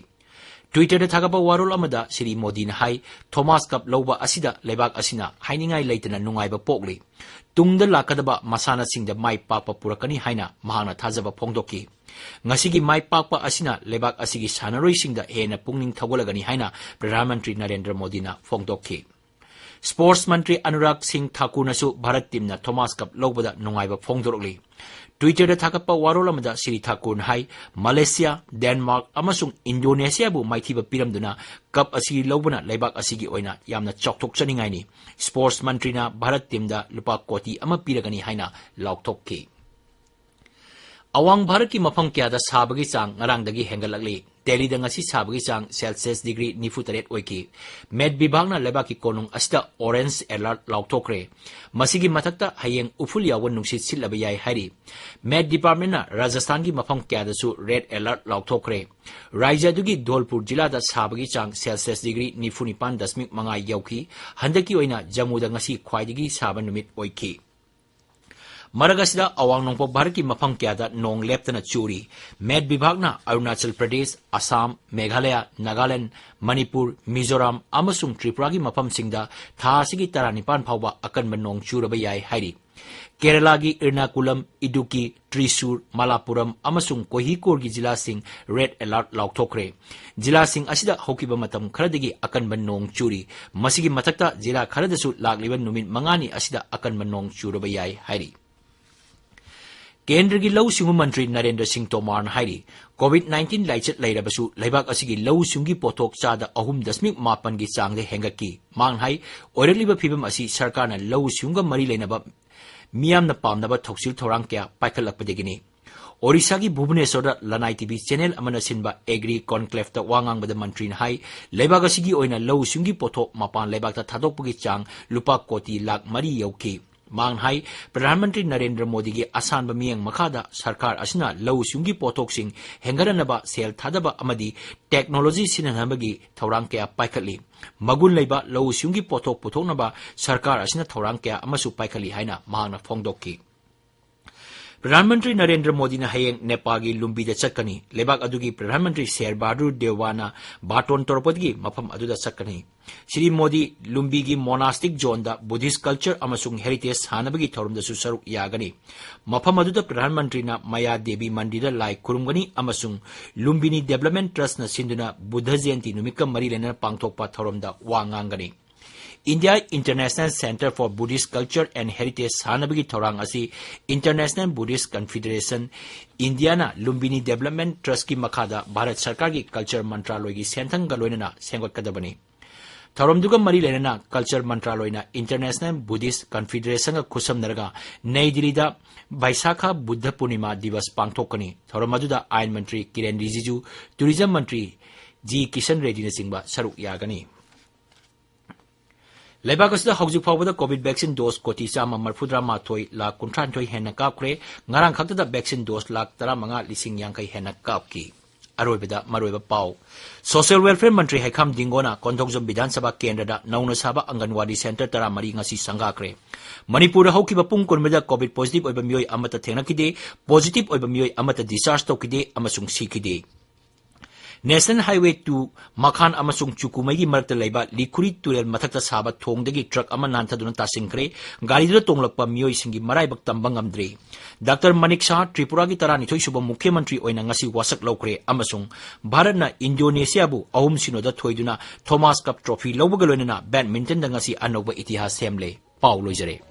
Twitterꯗ ꯊꯥꯒꯠꯄ ꯋꯥꯔꯣꯜ ꯑꯃꯗ ꯁ꯭ꯔꯤ ꯃꯣꯗꯤꯅ ꯍꯥꯏ, Thomas Cup ꯂꯧꯕ ꯑꯁꯤꯗ ꯂꯩꯕꯥꯛ ꯑꯁꯤꯅ ꯍꯥꯏꯅꯤꯡꯉꯥꯏ ꯂꯩꯇꯅ ꯅꯨꯡꯉꯥꯏꯕ ꯄꯣꯛꯂꯤ꯫ ꯇꯨꯡꯗ ꯂꯥꯛꯀꯗꯕ ꯃꯁꯥꯟꯅꯁꯤꯡꯗ ꯃꯥꯏ ꯄꯥꯛꯄ ꯄꯨꯔꯛꯀꯅꯤ ꯍꯥꯏꯅ ꯃꯍꯥꯛꯅ ꯊꯥꯖꯕ ꯐꯣꯡꯗꯣꯛꯈꯤ꯫ ꯉꯁꯤꯒꯤ ꯃꯥꯏ ꯄꯥꯛꯄ ꯑꯁꯤꯅ ꯂꯩꯕꯥꯛ ꯑꯁꯤꯒꯤ ꯁꯥꯟꯅꯔꯣꯏꯁꯤꯡꯗ ꯍꯦꯟꯅ ꯄꯨꯛꯅꯤꯡ ꯊꯧꯒꯠꯂꯒꯅꯤ ꯍꯥꯏꯅ ꯄ꯭ꯔꯙꯥꯟ ꯃꯟꯇ꯭ꯔꯤ ꯅꯔꯦꯟꯗ꯭ꯔ ꯃꯣꯗꯤꯅ ꯐꯣꯡꯗꯣꯛꯈꯤ꯫ Sports ꯃꯟꯇ꯭ꯔꯤ ꯑꯅꯨꯔꯥꯒ ꯁꯤꯡ ꯊꯥꯀꯨꯔꯅꯁꯨ ꯚꯥꯔꯠ teamꯅ Thomas Cup ꯂꯧꯕꯗ ꯅꯨꯡꯉꯥꯏꯕ ꯐꯣꯡꯗꯣꯔꯛꯂꯤ꯫ Twitterꯗ ꯊꯥꯒꯠꯄ ꯋꯥꯔꯣꯜ ꯑꯃꯗ ꯁ꯭ꯔꯤ ꯊꯥꯀꯨꯔꯅ ꯍꯥꯏ, ꯃꯂꯦꯁꯤꯌꯥ, ꯗꯦꯟꯃꯥꯔꯛ ꯑꯃꯁꯨꯡ ꯏꯟꯗꯣꯅꯦꯁꯤꯌꯥꯕꯨ ꯃꯥꯏꯊꯤꯕ ꯄꯤꯔꯝꯗꯨꯅ cup ꯑꯁꯤ ꯂꯧꯕꯅ ꯂꯩꯕꯥꯛ ꯑꯁꯤꯒꯤ ꯑꯣꯏꯅ ꯌꯥꯝꯅ ꯆꯥꯎꯊꯣꯛꯆꯅꯤꯡꯉꯥꯏꯅꯤ꯫ Sports ꯃꯟꯇ꯭ꯔꯤꯅ ꯚꯥꯔꯠ teamꯗ ꯂꯨꯄꯥ ꯀꯣꯇꯤ ꯑꯃ ꯄꯤꯔꯒꯅꯤ ꯍꯥꯏꯅ ꯂꯥꯎꯊꯣꯛꯈꯤ꯫ ꯑꯋꯥꯡ ꯚꯥꯔꯠꯀꯤ ꯃꯐꯝ ꯀꯌꯥꯗ ꯁꯥꯕꯒꯤ ꯆꯥꯡ ꯉꯔꯥꯡꯗꯒꯤ ꯍꯦꯟꯒꯠꯂꯛꯂꯤ꯫ ꯗꯦꯜꯂꯤꯗ ꯉꯁꯤ ꯁꯥꯕꯒꯤ ꯆꯥꯡ Celsius degree ꯅꯤꯐꯨ ꯇꯔꯦꯠ ꯑꯣꯏꯈꯤ꯫ ꯃꯦꯠ ꯕꯤꯚꯥꯒꯅ ꯂꯩꯕꯥꯛꯀꯤ ꯀꯣꯅꯨꯡ ꯑꯁꯤꯗ orange alert ꯂꯥꯎꯊꯣꯛꯈ꯭ꯔꯦ꯫ ꯃꯁꯤꯒꯤ ꯃꯊꯛꯇ ꯍꯌꯦꯡ ꯎꯐꯨꯜ ꯌꯥꯎꯕ ꯅꯨꯡꯁꯤꯠ ꯁꯤꯠꯂꯕ ꯌꯥꯏ ꯍꯥꯏꯔꯤ꯫ ꯃꯦꯠ departmentꯅ ꯔꯥꯖꯁꯊꯥꯟꯒꯤ ꯃꯐꯝ ꯀꯌꯥꯗꯁꯨ red alert ꯂꯥꯎꯊꯣꯛꯈ꯭ꯔꯦ꯫ ꯔꯥꯖ꯭ꯌ ꯑꯗꯨꯒꯤ ꯙꯣꯜꯄꯨꯔ ꯖꯤꯂꯥꯗ ꯁꯥꯕꯒꯤ ꯆꯥꯡ Celsius degree ꯅꯤꯐꯨ ꯅꯤꯄꯥꯟ ꯗꯁꯃꯤꯛ ꯃꯉꯥ ꯌꯧꯈꯤ꯫ ꯍꯟꯗꯛꯀꯤ ꯑꯣꯏꯅ ꯖꯝꯃꯨꯗ ꯉꯁꯤ ꯈ꯭ꯋꯥꯏꯗꯒꯤ ꯁꯥꯕ ꯅꯨꯃꯤꯠ ꯑꯣꯏꯈꯤ꯫ ꯃꯔꯛ ꯑꯁꯤꯗ ꯑꯋꯥꯡ ꯅꯣꯡꯄꯣꯛ ꯚꯥꯔꯠꯀꯤ ꯃꯐꯝ ꯀꯌꯥꯗ ꯅꯣꯡ ꯂꯦꯞꯇꯅ ꯆꯨꯔꯤ꯫ ꯃꯦꯠ ꯚꯤꯚꯥꯒꯅ ꯑꯔꯨꯅꯥꯆꯜ ꯄ꯭ꯔꯗꯦꯁ, ꯑꯁꯥꯝ, ꯃꯦꯘꯥꯂꯌꯥ, ꯅꯥꯒꯥꯂꯦꯟꯗ, ꯃꯅꯤꯄꯨꯔ, ꯃꯤꯖꯣꯔꯥꯝ ꯑꯃꯁꯨꯡ ꯇ꯭ꯔꯤꯄꯨꯔꯥꯒꯤ ꯃꯐꯝꯁꯤꯡꯗ ꯊꯥ ꯑꯁꯤꯒꯤ ꯇꯔꯥꯅꯤꯄꯥꯟ ꯐꯥꯎꯕ ꯑꯀꯟꯕ ꯅꯣꯡ ꯆꯨꯔꯕ ꯌꯥꯏ ꯍꯥꯏꯔꯤ꯫ ꯀꯦꯔꯂꯥꯒꯤ ꯏꯔꯅꯥꯀꯨꯂꯝ, ꯏꯗꯨꯀꯤ, ꯇ꯭ꯔꯤꯁꯨꯔ, ꯃꯂꯥꯄꯨꯔꯝ ꯑꯃꯁꯨꯡ ꯀꯣꯍꯤꯀꯣꯔꯒꯤ ꯖꯤꯂꯥꯁꯤꯡ ꯔꯦꯗ ꯑꯦꯂꯔꯠ ꯂꯥꯎꯊꯣꯛꯈ꯭ꯔꯦ꯫ ꯖꯤꯂꯥꯁꯤꯡ ꯑꯁꯤꯗ ꯍꯧꯈꯤꯕ ꯃꯇꯝ ꯈꯔꯗꯒꯤ ꯑꯀꯟꯕ ꯅꯣꯡ ꯆꯨꯔꯤ꯫ ꯃꯁꯤꯒꯤ ꯃꯊꯛꯇ ꯖꯤꯂꯥ ꯈꯔꯗꯁꯨ ꯂꯥꯛꯂꯤꯕ ꯅꯨꯃꯤꯠ ꯃꯉꯥꯅꯤ ꯑꯁꯤꯗ ꯑꯀꯟꯕ ꯅꯣꯡ ꯆꯨꯔꯕ ꯌꯥꯏ ꯍꯥꯏꯔꯤ꯫ ꯀꯦꯟꯗ꯭ꯔꯒꯤ ꯂꯧꯎ ꯁꯤꯡꯎ ꯃꯟꯇ꯭ꯔꯤ ꯅꯔꯦꯟꯗ꯭ꯔ ꯁꯤꯡ ꯇꯣꯃꯥꯔꯅ ꯍꯥꯏꯔꯤ, ꯀꯣꯚꯤꯗ ꯅꯥꯏꯟꯇꯤꯟ ꯂꯥꯏꯆꯠ ꯂꯩꯔꯕꯁꯨ ꯂꯩꯕꯥꯛ ꯑꯁꯤꯒꯤ ꯂꯧꯎ ꯁꯤꯡꯎꯒꯤ ꯄꯣꯠꯊꯣꯛ ꯆꯥꯗ ꯑꯍꯨꯝ ꯗꯁꯃꯤꯛ ꯃꯥꯄꯟꯒꯤ ꯆꯥꯡꯗ ꯍꯦꯟꯒꯠꯈꯤ꯫ ꯃꯍꯥꯛꯅ ꯍꯥꯏ, ꯑꯣꯏꯔꯛꯂꯤꯕ ꯐꯤꯕꯝ ꯑꯁꯤ ꯁꯔꯀꯥꯔꯅ ꯂꯧꯎ ꯁꯤꯡꯎꯒ ꯃꯔꯤ ꯂꯩꯅꯕ ꯃꯤꯌꯥꯝꯅ ꯄꯥꯝꯅꯕ ꯊꯧꯁꯤꯜ ꯊꯧꯔꯥꯡ ꯀꯌꯥ ꯄꯥꯏꯈꯠꯂꯛꯄꯗꯒꯤꯅꯤ꯫ ꯑꯣꯔꯤꯁꯥꯒꯤ ꯚꯨꯕꯅꯦꯁꯣꯔꯗ ꯂꯅꯥꯏ ꯇꯤꯚꯤ ꯆꯦꯅꯦꯜ ꯑꯃꯅ ꯁꯤꯟꯕ ꯑꯦꯒ꯭ꯔꯤ ꯀꯣꯟꯀ꯭ꯂꯦꯐꯇ ꯋꯥ ꯉꯥꯡꯕꯗ ꯃꯟꯇ꯭ꯔꯤꯅ ꯍꯥꯏ, ꯂꯩꯕꯥꯛ ꯑꯁꯤꯒꯤ ꯑꯣꯏꯅ ꯂꯧꯎ ꯁꯤꯡꯎꯒꯤ ꯄꯣꯠꯊꯣꯛ ꯃꯄꯥꯟ ꯂꯩꯕꯥꯛꯇ ꯊꯥꯗꯣꯛꯄꯒꯤ ꯆꯥꯡ ꯂꯨꯄꯥ ꯀꯣꯇꯤ ꯂꯥꯈ ꯃꯔꯤ ꯌꯧꯈꯤ꯫ ꯃꯍꯥꯛꯅ ꯍꯥꯏ, ꯄ꯭ꯔꯙꯥꯟ ꯃꯟꯇ꯭ꯔꯤ ꯅꯔꯦꯟꯗ꯭ꯔ ꯃꯣꯗꯤꯒꯤ ꯑꯁꯥꯟꯕ ꯃꯤꯠꯌꯦꯡ ꯃꯈꯥꯗ ꯁꯔꯀꯥꯔ ꯑꯁꯤꯅ ꯂꯧꯎ ꯁꯤꯡꯎꯒꯤ ꯄꯣꯠꯊꯣꯛꯁꯤꯡ ꯍꯦꯟꯒꯠꯍꯟꯅꯕ ꯁꯦꯜ ꯊꯥꯗꯕ ꯑꯃꯗꯤ ꯇꯦꯛꯅꯣꯂꯣꯖꯤ ꯁꯤꯖꯤꯟꯅꯅꯕꯒꯤ ꯊꯧꯔꯥꯡ ꯀꯌꯥ ꯄꯥꯏꯈꯠꯂꯤ꯫ ꯃꯒꯨꯟ ꯂꯩꯕ ꯂꯧꯎ ꯁꯤꯡꯎꯒꯤ ꯄꯣꯠꯊꯣꯛ ꯄꯨꯊꯣꯛꯅꯕ ꯁꯔꯀꯥꯔ ꯑꯁꯤꯅ ꯊꯧꯔꯥꯡ ꯀꯌꯥ ꯑꯃꯁꯨ ꯄꯥꯏꯈꯠꯂꯤ ꯍꯥꯏꯅ ꯃꯍꯥꯛꯅ ꯐꯣꯡꯗꯣꯛꯈꯤ꯫ ꯄ꯭ꯔꯙꯥꯟ ꯃꯟꯇ꯭ꯔꯤ ꯅꯔꯦꯟꯗ꯭ꯔ ꯃꯣꯗꯤꯅ ꯍꯌꯦꯡ ꯅꯦꯄꯥꯜꯒꯤ ꯂꯨꯝꯕꯤꯗ ꯆꯠꯀꯅꯤ꯫ ꯂꯩꯕꯥꯛ ꯑꯗꯨꯒꯤ ꯄ꯭ꯔꯙꯥꯟ ꯃꯟꯇ꯭ꯔꯤ ꯁꯦꯔ ꯕꯍꯥꯗꯨꯔ ꯗꯦꯋꯥꯅ ꯕꯥꯇꯣꯟ ꯇꯧꯔꯛꯄꯗꯒꯤ ꯃꯐꯝ ꯑꯗꯨꯗ ꯆꯠꯀꯅꯤ꯫ ꯁ꯭ꯔꯤ ꯃꯣꯗꯤ ꯂꯨꯝꯕꯤꯒꯤ ꯃꯣꯅꯥꯁꯇꯤꯛ ꯖꯣꯟꯗ ꯕꯨꯙꯤꯁ꯭ꯠ ꯀꯜꯆꯔ ꯑꯃꯁꯨꯡ ꯍꯦꯔꯤꯇꯦꯖ ꯁꯥꯟꯅꯕꯒꯤ ꯊꯧꯔꯝꯗꯁꯨ ꯁꯔꯨꯛ ꯌꯥꯒꯅꯤ꯫ ꯃꯐꯝ ꯑꯗꯨꯗ ꯄ꯭ꯔꯙꯥꯟ ꯃꯟꯇ꯭ꯔꯤꯅ ꯃꯌꯥ ꯗꯦꯕꯤ ꯃꯟꯗꯤꯔꯗ ꯂꯥꯏ ꯈꯨꯔꯨꯝꯒꯅꯤ ꯑꯃꯁꯨꯡ ꯂꯨꯝꯕꯤꯅꯤ ꯗꯦꯚꯂꯞꯃꯦꯟꯠ ꯇ꯭ꯔꯁꯠꯅ ꯁꯤꯟꯗꯨꯅ ꯕꯨꯙ ꯖꯌꯟꯇꯤ ꯅꯨꯃꯤꯠꯀ ꯃꯔꯤ ꯂꯩꯅꯅ ꯄꯥꯡꯊꯣꯛꯄ ꯊꯧꯔꯝꯗ ꯋꯥ ꯉꯥꯡꯒꯅꯤ꯫ India International Centre for Buddhist Culture and Heritage ꯁꯥꯟꯅꯕꯒꯤ ꯊꯧꯔꯥꯡ ꯑꯁꯤ International Buddhist Confederation Indiaꯅ ꯂꯨꯝꯕꯤꯅꯤ ꯗꯦꯚꯂꯞꯃꯦꯟꯠ ꯇ꯭ꯔꯁꯠꯀꯤ ꯃꯈꯥꯗ ꯚꯥꯔꯠ ꯁꯔꯀꯥꯔꯒꯤ ꯀꯜꯆꯔ ꯃꯟꯇ꯭ꯔꯥꯂꯣꯏꯒꯤ ꯁꯦꯟꯊꯪꯒ ꯂꯣꯏꯅꯅ ꯁꯦꯝꯒꯠꯀꯗꯕꯅꯤ꯫ ꯊꯧꯔꯝꯗꯨꯒ ꯃꯔꯤ ꯂꯩꯅꯅ ꯀꯜꯆꯔ ꯃꯟꯇ꯭ꯔꯥꯂꯣꯏꯅ International Buddhist Confederationꯒ ꯈꯨꯠꯁꯝꯅꯔꯒ ꯅꯩ ꯗꯤꯜꯂꯤꯗ ꯚꯥꯏꯁꯥꯈꯥ ꯕꯨꯗꯙ ꯄꯨꯔꯅꯤꯃꯥ ꯗꯤꯕꯁ ꯄꯥꯡꯊꯣꯛꯀꯅꯤ꯫ ꯊꯧꯔꯝ ꯑꯗꯨꯗ ꯑꯥꯏꯟ ꯃꯟꯇ꯭ꯔꯤ ꯀꯤꯔꯦꯟ ꯔꯤꯖꯤꯖꯨ, ꯇꯨꯔꯤꯖꯝ ꯃꯟꯇ꯭ꯔꯤ ꯖꯤ ꯀꯤꯁꯟ ꯔꯦꯗꯤꯅꯆꯤꯡꯕ ꯁꯔꯨꯛ ꯌꯥꯒꯅꯤ꯫ ꯂꯩꯕꯥꯛ ꯑꯁꯤꯗ ꯍꯧꯖꯤꯛ ꯐꯥꯎꯕꯗ ꯀꯣꯚꯤꯗ ꯚꯦꯛꯁꯤꯟ ꯗꯣꯁ ꯀꯣꯇꯤ ꯆꯥꯝꯃ ꯃꯔꯤꯐꯨꯇꯔꯥ ꯃꯥꯊꯣꯏ ꯂꯥꯈ ꯀꯨꯟꯊ꯭ꯔꯥ ꯅꯤꯊꯣꯏ ꯍꯦꯟꯅ ꯀꯥꯞꯈ꯭ꯔꯦ꯫ ꯉꯔꯥꯡ ꯈꯛꯇꯗ ꯚꯦꯛꯁꯤꯟ ꯗꯣꯁ ꯂꯥꯈ ꯇꯔꯥꯃꯉꯥ ꯂꯤꯁꯤꯡ ꯌꯥꯡꯈꯩ ꯍꯦꯟꯅ ꯀꯥꯞꯈꯤ꯫ ꯑꯔꯣꯏꯕꯗ ꯃꯔꯨꯑꯣꯏꯕ ꯄꯥꯎ꯫ Social Welfare ꯃꯟꯇ꯭ꯔꯤ ꯍꯩꯈꯥꯝ ꯗꯤꯡꯒꯣꯅ ꯀꯣꯟꯊꯧꯖꯝ ꯕꯤꯙꯥꯟ ꯁꯚꯥ ꯀꯦꯟꯗ꯭ꯔꯗ ꯅꯧꯅ ꯁꯥꯕ ꯑꯪꯒꯟꯋꯥꯗꯤ ꯁꯦꯟꯇꯔ ꯇꯔꯥꯃꯔꯤ ꯉꯁꯤ ꯁꯪꯒꯥꯈ꯭ꯔꯦ꯫ ꯃꯅꯤꯄꯨꯔꯗ ꯍꯧꯈꯤꯕ ꯄꯨꯡ ꯀꯨꯟꯃꯔꯤꯗ COVID positive ꯑꯣꯏꯕ ꯃꯤꯑꯣꯏ ꯑꯃꯠꯇ ꯊꯦꯡꯅꯈꯤꯗꯦ, positive ꯑꯣꯏꯕ ꯃꯤꯑꯣꯏ ꯑꯃꯠꯇ discharge ꯇꯧꯈꯤꯗꯦ ꯑꯃꯁꯨꯡ ꯁꯤꯈꯤꯗꯦ꯫ National Highway two ꯃꯈꯥꯟ ꯑꯃꯁꯨꯡ ꯆꯨꯀꯨꯃꯩꯒꯤ ꯃꯔꯛꯇ ꯂꯩꯕ ꯂꯤꯈꯨꯔꯤ ꯇꯨꯔꯦꯜ ꯃꯊꯛꯇ ꯁꯥꯕ ꯊꯣꯡꯗꯒꯤ truck ꯑꯃ ꯅꯥꯟꯊꯗꯨꯅ ꯇꯥꯁꯤꯟꯈ꯭ꯔꯦ꯫ ꯒꯥꯔꯤꯗꯨꯗ ꯇꯣꯡꯂꯛꯄ ꯃꯤꯑꯣꯏꯁꯤꯡꯒꯤ ꯃꯔꯥꯏꯕꯛ ꯇꯝꯕ ꯉꯝꯗ꯭ꯔꯦ꯫ ꯗꯥꯛꯇꯔ ꯃꯅꯤꯛ ꯁꯍꯥ ꯇ꯭ꯔꯤꯄꯨꯔꯥꯒꯤ ꯇꯔꯥꯅꯤꯊꯣꯏ ꯁꯨꯕ ꯃꯨꯈ꯭ꯌ ꯃꯟꯇ꯭ꯔꯤ ꯑꯣꯏꯅ ꯉꯁꯤ ꯋꯥꯁꯛ ꯂꯧꯈ꯭ꯔꯦ ꯑꯃꯁꯨꯡ ꯚꯥꯔꯠꯅ ꯏꯟꯗꯣꯅꯦꯁꯤꯌꯥꯕꯨ ꯑꯍꯨꯝ ꯁꯤꯅꯣꯗ ꯊꯣꯏꯗꯨꯅ Thomas Cup trophy ꯂꯧꯕꯒ ꯂꯣꯏꯅꯅ badmintonꯗ ꯉꯁꯤ ꯑꯅꯧꯕ ꯏꯇꯤꯍꯥꯁ ꯁꯦꯝꯂꯦ꯫ ꯄꯥꯎ ꯂꯣꯏꯖꯔꯦ꯫